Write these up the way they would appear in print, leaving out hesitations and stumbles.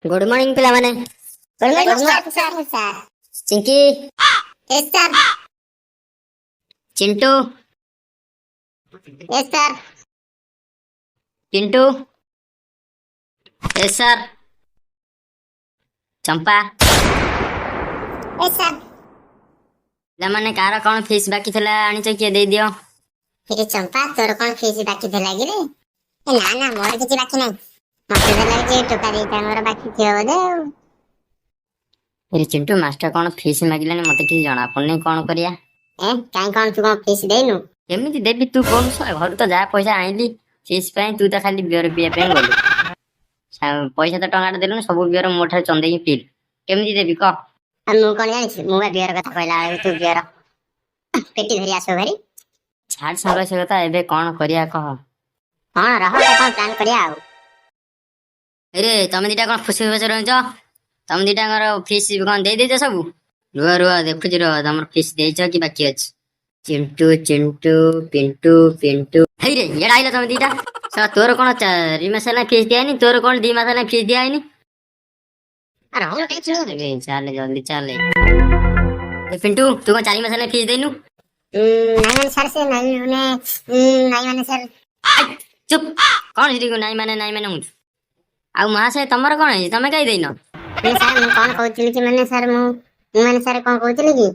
Good morning ପିଲାମାନେ। Good morning, sir. Sir. Chinki. Yes, sir. Chintu. Yes, sir. Pintu. Yes, sir. Champa. Yes, sir. ପିଲାମାନେ, କାହାର କଣ fees ବାକି ଥିଲା ଆଣିଛ କିଏ? ଦେଇଦିଅ। ଏରେ ଚମ୍ପା, ତୋର କଣ ଫିସ୍ ବାକି ଥିଲା କି ରେ? ଏ ନା ନା, ମୋର କିଛି ବାକି ନାହିଁ। ମତେ ତ ଲାଗୁଛି ଏ ଟୋକା ଦିଟାଙ୍କର ବାକି ଥିବ ବୋଧେ ଆଉ। ଏରେ ଚିଣ୍ଟୁ, ମାଷ୍ଟର କଣ ଫିସ୍ ମାଗିଲାଣି, ମତେ କିଛି ଜଣା ପଡୁନି, କଣ କରିବା? ଏ କାଇଁ, କଣ ତୁ କଣ ଫିସ୍ ଦେଇନୁ? କେମିତି ଦେବି ତୁ କହୁନୁ? ଶଳା, ଘରୁ ତ ଯାହା ପଇସା ଆଣିଲି ଫିସ୍ ପାଇଁ, ତୁ ତ ଖାଲି ବିୟର ପିଇବା ପାଇଁ ଗଲୁ। ପଇସା ତ ଟଙ୍କାଟେ ଦେଲୁନି, ସବୁ ବିୟର ମୋ ଠାରୁ ଚନ୍ଦେଇକି ପିଇଲୁ। କେମିତି ଦେବି କହ? ଆଉ ମୁଁ କଣ ଜାଣିଛି? ମୁଁ ବା ବିୟର କଥା କହିଲା ବେଳକୁ ତୁ ବିୟର ପେଟି ଧରି ଆସିବ ଭାରି। ଛାଡ ସାଙ୍ଗ ସେ କଥା, ଏବେ କଣ କରିବା କହ? କଣ, ରହ, ଗୋଟେ କଣ ପ୍ଲାନ୍ କରିବା ଆଉ। ଏରେ, ତମେ ଦିଟା କଣ ଖୁସି ଖୁସି ରହୁଛ? ତମେ ଦିଟାଙ୍କର ଫିସ୍ କଣ ଦେଇଦେଇଛ ସବୁ? ରୁହ ରୁହ, ଦେଖୁଛି ରୁହ, ତମର ଫିସ୍ ଦେଇଛ କି ବାକି ଅଛି। ଚିଣ୍ଟୁ, ଚିଣ୍ଟୁ, ପିଣ୍ଟୁ, ପିଣ୍ଟୁ, ହେଇରେ, ଇଆଡେ ଆଇଲ ତମେ ଦିଟା। ଶଳା, ତୋର କଣ 4 ମାସ ହେଲା ଫିସ୍ ଦିଆହେଇନି? ତୋର କଣ 2 ମାସ ହେଲା ଫିସ୍ ଦିଆହେଇନି? ଆଉ ରହୁନ କାଇଁ ଶୁଣୁ। ଏବେ ଚାଲେ, ଜଲ୍ଦି ଚାଲେ। ଏ ପିଣ୍ଟୁ, ତୁ କଣ 4 ମାସ ହେଲା ଫିସ୍ ଦେଇନୁ? ନାଇଁ ମାନେ ସାର୍, ସେ ନାଇଁ ମାନେ ନାଇଁ ମାନେ ସାର୍। ଚୁପ୍! କଣ ସେଠି ନାଇଁ ମାନେ ନାଇଁ ମାନେ ହଉଛୁ? ଆଉ ମହାଶୟ, ତମର କଣ ହେଇଛି? ତମେ କାଇଁ ଦେଇନ? ମାନେ ସାର୍, ମୁଁ କଣ କହୁଥିଲି କି, ମାନେ ସାର୍, ମୁଁ ମୁଁ ମାନେ ସାର୍, କଣ କହୁଥିଲି କି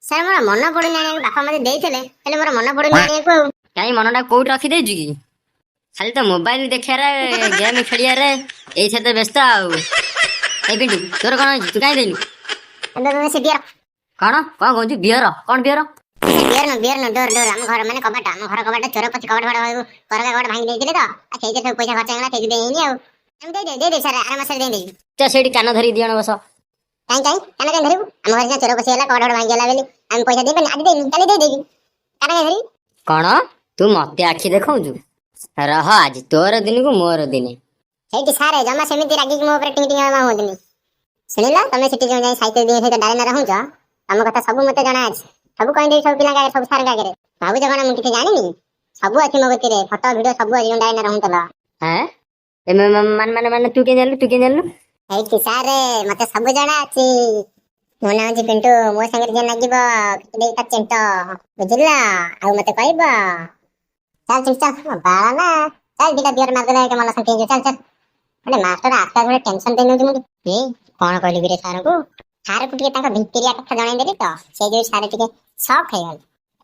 ସାର୍, ମୋର ମନ ପଡୁନି ଆଣିବାକୁ। ବାପା ମତେ ଦେଇଥିଲେ, ହେଲେ ମୋର ମନ ପଡୁନି ଆଣିବାକୁ ଆଉ। କାଇଁ, ମନଟା କୋଉଠି ରଖିଦେଇଛୁ କି? ଖାଲି ତ ମୋବାଇଲ ଦେଖିବାରେ, ଗେମ୍ ଖେଳିବାରେ, ଏଇଥିରେ ତ ବ୍ୟସ୍ତ ଆଉ। ଏଇ ପିଣ୍ଟୁ, ତୋର କଣ ହେଇଛି? ତୁ କାଇଁ ଦେଇନୁ? ଏବେ ଏବେ ସେ ବିୟର। କଣ କଣ କହୁଛୁ? ବିୟର କଣ ବିୟର? ବିୟର ନୁହଁ, ବିୟର ନୁହଁ, ଡୋର, ଡୋର, ଆମ ଘର ମାନେ କବାଟ, ଆମ ଘର କବାଟ ଚୋର ପଶି କବାଟ ଫାଟ କରକା କବାଟ ଭାଙ୍ଗି ଦେଇଥିଲେ ତ, ଆଉ ସେଇଥିରେ ସବୁ ପଇସା ଖର୍ଚ୍ଚ ହେଇଗଲା, ସେଇଥି ଦେଇନି ଆଉ। ଆମେ ଦେଇଦେବି, ଦେଇଦେବି ସାର୍, ଆର ମାସରେ ଦେଇଦେବି। ତ ସେଇଠି କାନ ଧରିକି 2 ଜଣ ବସ। କାଇଁ କାଇଁ, କାନ କାଇଁ ଧରିବୁ? ଆମ ଘରେ ସିନା ଚୋର ପଶିଗଲା, କବାଟ ଫାଟ ଭାଙ୍ଗିଗଲା ବୋଲି ଆମେ ପଇସା ଦେଇପାରିନି। ଆଜି ଦେଇନି, କାଲି ଦେଇଦେବି। କାନ କାଇଁ ଧରିବି? କଣ ତୁ ମତେ ଆଖି ଦେଖଉଛୁ? ରହ, ଆଜି ତୋର ଦିନକୁ ମୋର ଦିନେ। ସେଇଠି ସାର୍ ଜମା ସେମିତି ରାଗିକି ମୋ ଉପରେ ଟିଙ୍ଗ ଟିଙ୍ଗ ଜମା ହୁଅନ୍ତୁନି। ଶୁଣିଲ, ତମେ ସେଠି ଯୋଉ ଯାଇ ସାହିତ୍ୟ ଦିନ ସହିତ ଡାଳିନା ରହୁଛ, ତମ କଥା ସବୁ ମତେ ଜଣା ଅଛି। ସବୁ କହିଦେବି ସବୁ ପିଲାଙ୍କ ଆଗରେ, ସବୁ ସାରଙ୍କ ଆଗରେ। ଭାବୁଛ କଣ ମୁଁ କିଛି ଜାଣିନି? ସବୁ ଅଛି ମୋ କତିରେ, ଫଟୋ ଭିଡିଓ ସବୁ ଅଛି, ଯୋଉ ଡାଳିନା ରହୁଥିଲ। ହେଁ, ଏ ମାନେ ମାନେ ମାନେ ତୁ କେମିତି ଜାଣିଲୁ? ତୁ କେମିତି ଜାଣିଲୁ? ହେଇଠି ସାର୍, ମତେ ସବୁ ଜଣା ଅଛି। ମୋ ନାଁ ହଉଛି ପିଣ୍ଟୁ। ମୋ ସାଙ୍ଗରେ ଯିଏ ନାଗିବ, ପିଟି ଦେବି ତା ଚେଣ୍ଟ, ବୁଝିଲ? ଆଉ ମତେ କହିବ। ଚାଲ ଚିଣ୍ଟୁ, ଚାଲ। ବାଳା ନା, ଚାଲ, ଦିଟା ବିୟର ମାରିଦେଲେ ମନ ଶାନ୍ତି ହେଇଯିବ। ଚାଲ ଚାଲ। ଗୋଟେ ମାଷ୍ଟର ଆସ୍ତେ ଆସ୍ତେ ଗୋଟେ ଟେନସନ ଦେଇ ନଉଛି। ମୁଁ ଏଇ କଣ କହିଲି କିରେ ସାରଙ୍କୁ? ସାରକୁ ଟିକେ ତାଙ୍କ ଭିତରିଆ କଥା ଜଣେଇଦେଲି ତ ସେଇ ଯୋଉ ସାର ଟିକେ ସକ୍ ହେଇଗଲେ।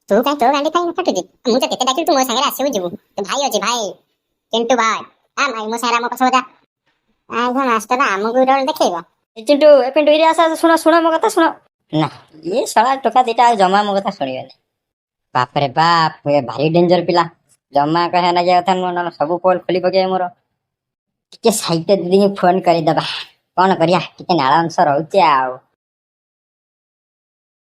ତୁ କାଇଁ, ତୋ ଗାଣ୍ଡି କାଇଁ ଫାଟୁଛି? ମୁଁ ତ କେତେ ଡାକିବି, ତୁ ମୋ ସାଙ୍ଗରେ ଆସିବୁ ଯିବୁ। ତୋ ଭାଇ ଅଛି, ଭାଇ, ଚିଣ୍ଟୁ ଭାଇ। ଆ ଭାଇ, ମୋ ସାଙ୍ଗରେ ଆମ ପଛ ଯା। ମାଷ୍ଟର ଆମକୁ ରୋଲ ଦେଖେଇବ। ଏ ଚିଣ୍ଟୁ, ଏ ପିଣ୍ଟୁ, ଏଇଠି ଆସ ଆସ, ଶୁଣ ଶୁଣ, ମୋ କଥା ଶୁଣ ନା। ଇଏ ଶଳା ଟୋକା ଦିଟା ଆଉ ଜମା ମୋ କଥା ଶୁଣିବେନି। ବାପରେ ବାପ, ଏ ଭାରି ଡେଞ୍ଜର ପିଲା। ଜମା କହିବା ନାଗିବା କଥା ନୁହଁ, ନହେଲେ ସବୁ ପୋଲ ଖୋଲି ପକେଇବେ ମୋର। ଟିକେ ସାହିତ୍ୟ ଦିଦିଙ୍କୁ ଫୋନ କରିଦବା। କଣ କରିବା, ଟିକେ ନାଳ ଅଂଶ ରହୁଛି ଆଉ।